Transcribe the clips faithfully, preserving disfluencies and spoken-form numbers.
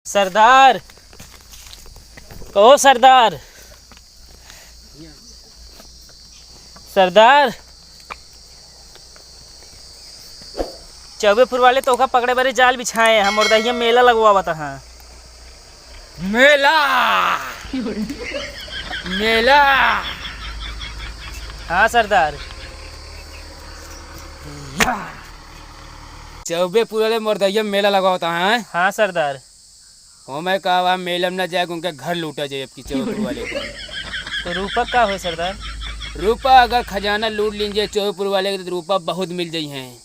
सरदार, ओ सरदार, सरदार, चौबेपुर वाले तोहका पकड़े बरे जाल बिछाए हैं, हम और दहिया मेला लगवावत हैं। मेला, मेला। हाँ सरदार। या। चौबेपुर वाले मोरदैया मेला लगावत हैं। हाँ सरदार। हो मैं का, वहाँ मेला में ना जाए, उनके घर लूटा जाए अब की चौबेपुर वाले को। तो रूपक का होए सरदार? रूपा अगर खजाना लूट लीजिए चौबेपुर वाले के, तो रूपा बहुत मिल जाई हैं।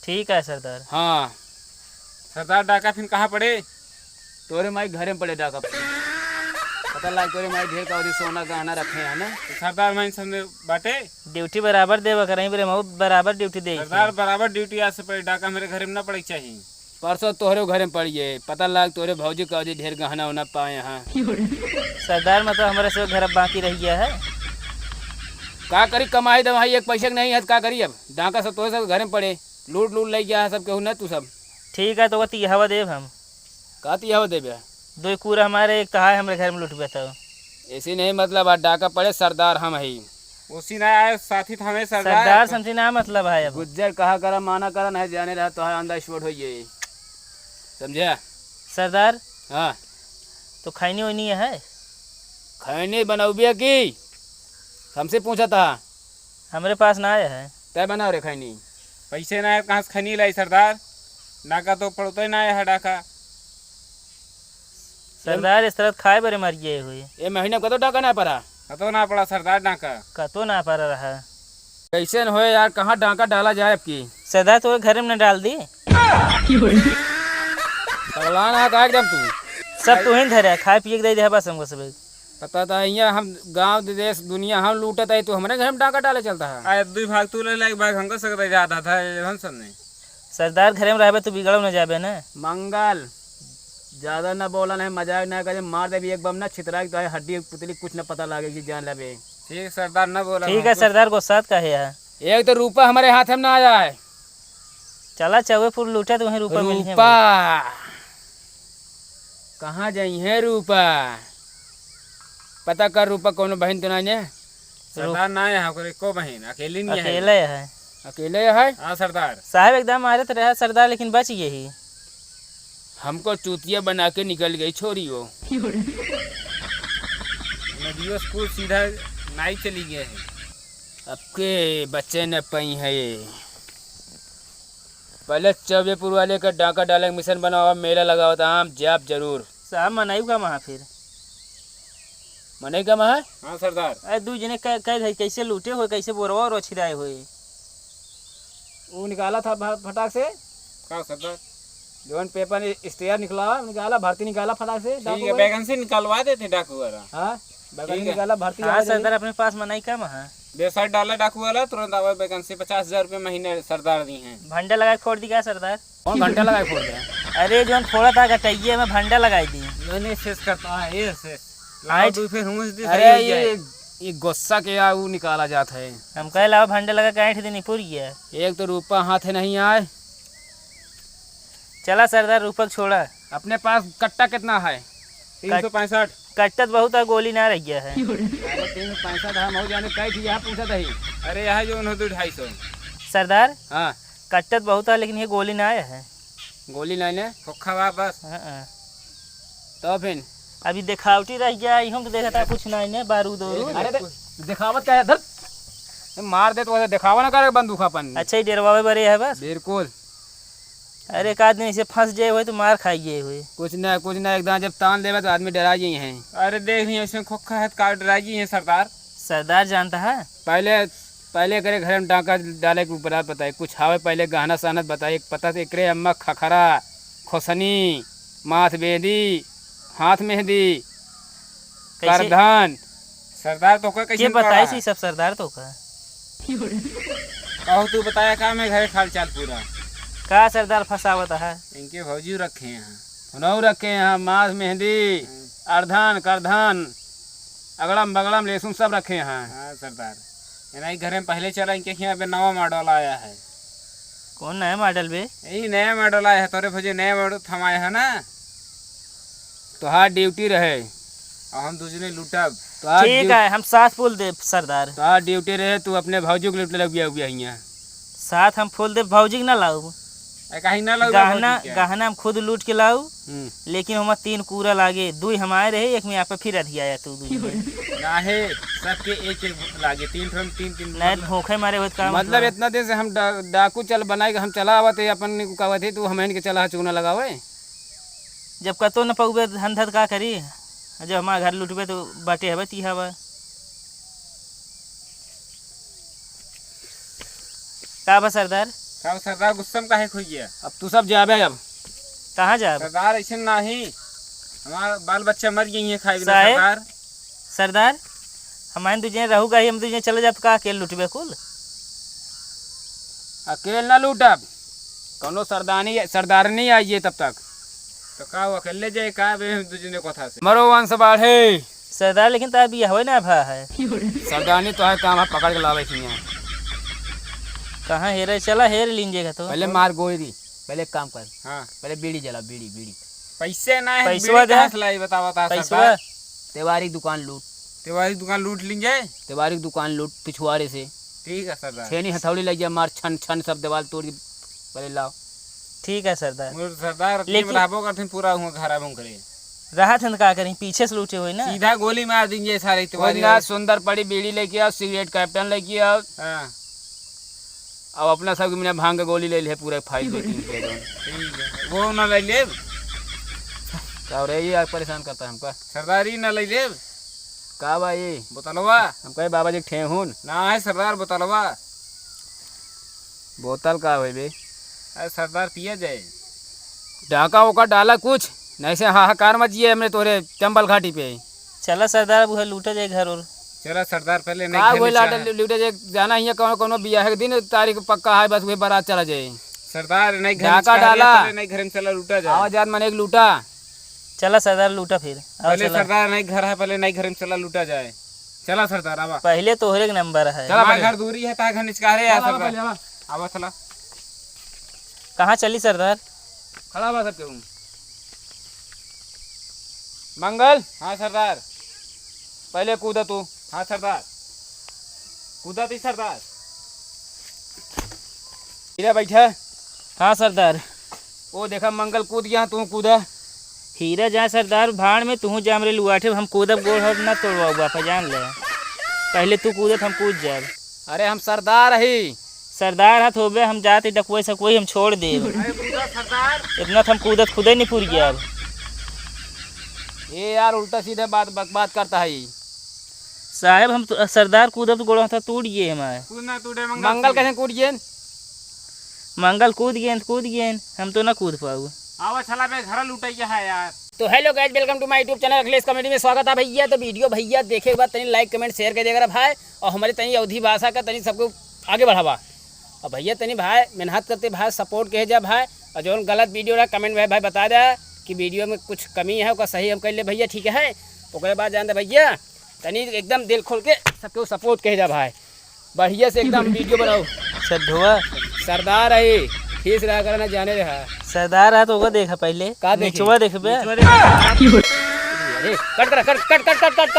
ठीक है सरदार। हाँ। सरदार, डाका फिर कहाँ पड़े? तोरे माई घरे में पड़े डाका। पता लाग तोरे माई ढेर का उधर सोना गहना रखे हैं ना। तो सरदार, मैं सब में बाटे। ड्यूटी बराबर देवा करहीं, बरे मऊ बराबर ड्यूटी दे। सरदार, बराबर ड्यूटी आज से पड़े, डाका मेरे घरे में ना पड़े के चाहिए। परसों तोहरे घरे में पड़िए, पता लाग तोहरे भौजी का उधर ढेर गहना उना पाए हैं। सरदार, मतलब हमारे से घर अब बाकी रह गया है। का करी, कमाई दवाई एक पैसे के नहीं है, तो का करी अब? डाका सब तोहरे सब घरे में पड़े, लूट लूट ले गया है सब केहू ना तू सब। ठीक है, तो वो तिहवा देब हम। का तिहवा देबे? दो कूरा हमारे, एक तो है हमरे घर में लुटबे तो। ऐसे नहीं मतलब, आ डाका पड़े सरदार हम ही। उसी ना आए, साथी तो हमें सरदार। सरदार समझी ना मतलब है अब। गुज्जर कहा करा, माना करा, नहीं जाने रहा तो है on the spot होइए। समझे? सरदार। हाँ। तो खैनी वैनी है? खैनी बनौबिया की? हमसे पूछा था। हमरे पास ना आया है। तय बनाओ रे खैनी। पैसे ना है, कहाँ से खैनी लाई सरदार? डाका तो पड़ते ना है डाका। सरदार, इस तरह खाए बरे मर गए हुए। ये महीने को तो डाका ना पड़ा। कतो ना पड़ा सरदार डाका। कतो ना पड़ा रहा। कैसे न होए यार, कहाँ डाका डाला जाए अब की? सरदार, तोरे घर में न डाल दी। पगला ना का एकदम तू। सब तू ही धरे, खाए पिए के दे दे बस हमको सब। पता था, यहाँ हम गांव, देश, दुनिया हम लूटत है, तू हमारे घर में डाका डाले चलता है। अरे, दुई भाग तू ले ले, एक भाग हमको सकता ज्यादा था, ये हम सब नहीं। सरदार, घरे में रहबे, तू बिगड़ो न जाबे न। मंगल, ज्यादा न बोला, नहीं मजाक न करे, मार देबी एक बम न, छितरा के तोहे हड्डी पुतली कुछ न पता लागे कि जान लेबे। ठीक सरदार, न बोला ठीक है हमको। सरदार, गुस्सात काहे है? एक तो रूपा हमारे हाथ में ना आया है। चला चौबेपुर लूटे, तुम्हें रूपा मिली है। रूपा। कहाँ जाई है रूपा? पता कर रूपा कौनो बहिन तो नहीं है? सरदार ना है, ओकर एको बहिन, अकेली नहीं है। अकेले है। अकेले है? हाँ सरदार। साहब एकदम मारे तो रहा सरदार, लेकिन बच गए ही। हमको चूतिया बना के निकल गई छोरी वो। नदियों स्कूल सीधा नाई चली गए हैं। अब के बच्चे न पई है ये। पहले चौबेपुर वाले का डाका डाले के मिशन बनावा, मेला लगावत हम जाब जरूर। साहब, मनई का महा फिर? मनई का महा? हाँ सरदार। अरे, दू जने कै, कै घई कैसे लूटे होए, कैसे बोरवा और छिराए होए? वो निकाला था भ-, फटाक से। का सरदार? जौन पेपर स्टेयर निकला, निकाला, भर्ती निकाला फटाक से, ठीक डाकू है, वाला। वैकेंसी निकलवा देते डाकू वाला। हाँ, वैकेंसी ठीक है। निकाला, भर्ती हाँ, आवा जल्दी। सरदार, अपने पास मनई कम है। वेबसाइट डाला डाकू वाला, तुरंत आवे वैकेंसी, पचास हजार रुपये महीने सरदार दी हैं। भंडा लगा के फोड़ दी क्या सरदार? कौन घंटा लगा के फोड़ दिया? अरे, जौन फोड़ा था गटैये में भंडा लगाई दी। मैंने शेष करता है, ये शेष। लाओ आज दू फिर हुमुस दी, अरे, सही हो जाए। ये, ये गुस्सा के या ऊ निकाला जात है। हम कहे लाओ भंडा लगा के ऐंठ दी निपुर गया। एक तो रूपा हाथ है नहीं आए। चला सरदार, रूपक छोड़ा। अपने पास कट्टा कितना है? तीन सौ पैंसठ। कट्टा तो बहुत है, गोली ना रह गया है। अरे, तीन सौ पैंसठ हम हो जाने, कई थी यहाँ पूछा था ही। अरे, यहाँ जो उन्होंने दो ढाई सौ। सरदार, हाँ। कट्टा तो बहुत है, लेकिन ये गोली ना आया है। गोली ना ने? खोखा बा बस। हाँ, हाँ। तो फिर? अभी देखावटी रह गया, इहम तो देखा था कुछ ना ने, बारूद और। अरे, दे-, देखावत क्या है? धर। मार दे तो वैसे देखावा ना करे बंदूक अपन। अच्छा, ही डेरवावे बरे है बस। बिल्कुल। अरे, एक आदमी ऐसे फंस जाए हुए तो मार खाई गए हुए। कुछ ना, कुछ ना, एकदम जब तान लेवे तो आदमी डरा गई हैं। अरे, देख रही हैं, इसमें खोखा है तो का डरा गई हैं, सरदार? सरदार जानता है? पहले, पहले करे घर में डाका डाले के ऊपर आप बताए, कुछ आवे पहले गहना सहना बताए, एक पता तो एकरे अम्मा खखरा, खोसनी, माथ बेंदी, हाथ मेहंदी, कैसे? करधन। सरदार तो का कैसे के बताए पड़ा? सी सब सरदार तो का? कहो तू बताया का मैं घरे खाल चाल पूरा। का सरदार फंसावत है? इनके भौजी रखे हैं। उन्हों रखे हैं माथ मेहंदी, हम्म। अर्धन, करधन, अगड़म बगड़म लेसुन सब रखे हैं। हाँ सरदार, इन्हीं घरे में पहले चला, इनके यहाँ पे नवा मॉडल आया है। कौन नया मॉडल बे? यही नया मॉडल आया है, तोरे भौजी नया मॉडल थमाया है ना। तोहार ड्यूटी रहे। अब हम दुइ जने लूटब। तोहार ठीक ड्यू- है, हम साथ फूल देब सरदार। तोहार ड्यूटी रहे, तू अपने भौजी के लूटे लग गया, गया हियाँ। साथ हम फूल देब, भौजी के ना लाऊ। ए, काहे ना लाऊ गहना, भौजी के? गहना हम खुद लूट के लाऊ, हम्म। लेकिन हमार तीन कूरा लागे, दुइ हमारे रहे, एक में आप फिर अधियाया तू दुइ जने। काहे? सबके एक एक लागे, तीन ठो हम तीन तीन नहीं, मतलब धोखे मारे होत काम मतलब होत बा। इतना दिन से हम डा-, डाकू चल बनाए के हम चला आवत है, अपन को कहत है, तू हमन के चला चूना लगावे। जब कतो न पउबे धन धत का करी? जब हमार घर लुटबे तो बाटे हवे ती हवा। का बा सरदार? का बा सरदार, गुस्सा में काहे खोई गया? अब तू सब जाबे अब। कहाँ जाब? सरदार, ऐसे नाही, हमार बाल बच्चा मर गई है खाए बिना साहेब, सरदार। सरदार, हमारे दू जने रहू गाही, हम दू जने चले जाब तो का अकेल लुटबे कुल? अकेल ना लूटब, कौनो सरदानी, सरदारनी आई है तब तक। तो का वो अकेले जाए का बे, हम दू जने कथा से? मरो वंश बाढ़े। सरदार, लेकिन तार बियाहवे ना भा है। सरदारनी तो है काम है, पकड़ के लावे खिया। कहाँ हेरे? चला हेर लीन जेगा तो। पहले मार गोली दी, पहले एक काम कर। हाँ। पहले बीड़ी जला, बीड़ी, बीड़ी। पैसे ना है, पैसवा बीड़ी दे। कहाँ से लाई, बता, बता, पैसवा। सरदार। तेवारी दुकान लूट। तेवारी दुकान लूट लीन जाए। तेवारी दुकान लूट पिछुआरे से। ठीक है सरदार। छेनी हथौड़ी लग गया, मार छन छन सब दीवार तोड़ के पहले लाओ। ठीक है सरदार। मोर सरदार, लेकिन रहबो करथिन पूरा हुआ घर आबो करे। रहत हैं तो का करी, पीछे से लूटे होई ना। सीधा गोली मार देंगे सारे कोई तेवारी ना, वाले। सुंदर पड़ी बीड़ी लेके आओ, सिगरेट कैप्टन लेके आओ। हाँ। अब अपना सब के बिना भांग के गोली ले ले पूरा फाइल दो तीन किलो जौन। ठीक है, वो ना ले लेब। का हो रहा है, ये आज परेशान करता है हमका। सरदार, ई ना ले लेब। का बा ये? बोतलवा। हम कहे बाबा जी ठेहुन। ना है सरदार, बोतलवा। बोतल का होई बे? अरे सरदार, पिया जाए। डाका ओका डाला कुछ, नहीं से हाहाकार मच जिए हमने तोरे चंबल घाटी पे। चला सरदार, अब उहे लूटे जाए घर और। चला सरदार, पहले नहीं का घर में वही लाट चाह। लूटे जाए, जाना ही है कौनो, कौनो बियाह के दिन तारीख पक्का है, बस वही बारात चला जाए। सरदार, नहीं घर में डाका चाह डाला। पहले नहीं घर में चला लूटा जाए। आवा जात मने एक लूटा। चला सरदार, लूटा फिर। आवा पहले चला। सरदार, नहीं घर है, पहले नहीं घर में चला लूटा जाए। चला सरदार, आवा। पहले तोहरे के नंबर है। चला हमार पहले। घर दूरी है, ता घर निचका रे, चला, आवा सरदार। पहले, आवा। आवा, चला। कहाँ चली सरदार? खड़ा बा सब केहू। मंगल। हाँ सरदार। पहले कूदा तू। हाँ सरदार। कूदा ती सरदार। इधर बैठा। हाँ सरदार। ओ देखा मंगल कूद गया, तू कूदा। हीरा जा सरदार, भाड़ में तू जा, हमरे लुआठे, हम कूदब गोड़ हाथ ना तोड़वाऊ बापा, जान ले। पहले तू कूदत हम कूद जाब। अरे हम सरदार ही। सरदार हत होबे, हम जात ही डकवई सकवई हम छोड़ देब। अरे कूदा सरदार। इतना तो हम कूदत खुदे नहीं पुर गया अब। ये यार उल्टा सीधा बात बकबात करता है ये। साहेब हम तो, सरदार कूदब तो गोड़ हाथ टूट गए हमारे। कूद ना टूटे मंगल। मंगल कैसे कूद गए? मंगल कूद गेंद, कूद गेंद, हम तो ना कूद पाऊ। आवा चला बे, घर लुटैया है यार। तो hello guys, welcome to my YouTube channel अखिलेश comedy में स्वागत है भैया। तो video भैया देखे के बाद तनी like comment share कर देगा भाई, और हमारी तनी अवधी भाषा का तनी सबको आगे बढ़ावा। और भैया तनी भाई मेहनत करते भाई, support के जा भाई, और जौन गलत video रहा comment में भाई बता दे कि video में कुछ कमी है, ओकर सही हम कर ले भैया, ठीक है। ओकरे बाद जान दे भैया तनी एकदम दिल खोल के सबको support के जा भाई। बढ़िया से एकदम video बनाओ। सद्धुआ। सरदार है, खीस रहा करना जाने रहा। सरदार है तो ओका देखा पहले। का देखे? निचवा देखबे। निचवा देखे। अरे, कट कर, कट, कट, कट, कट, कट,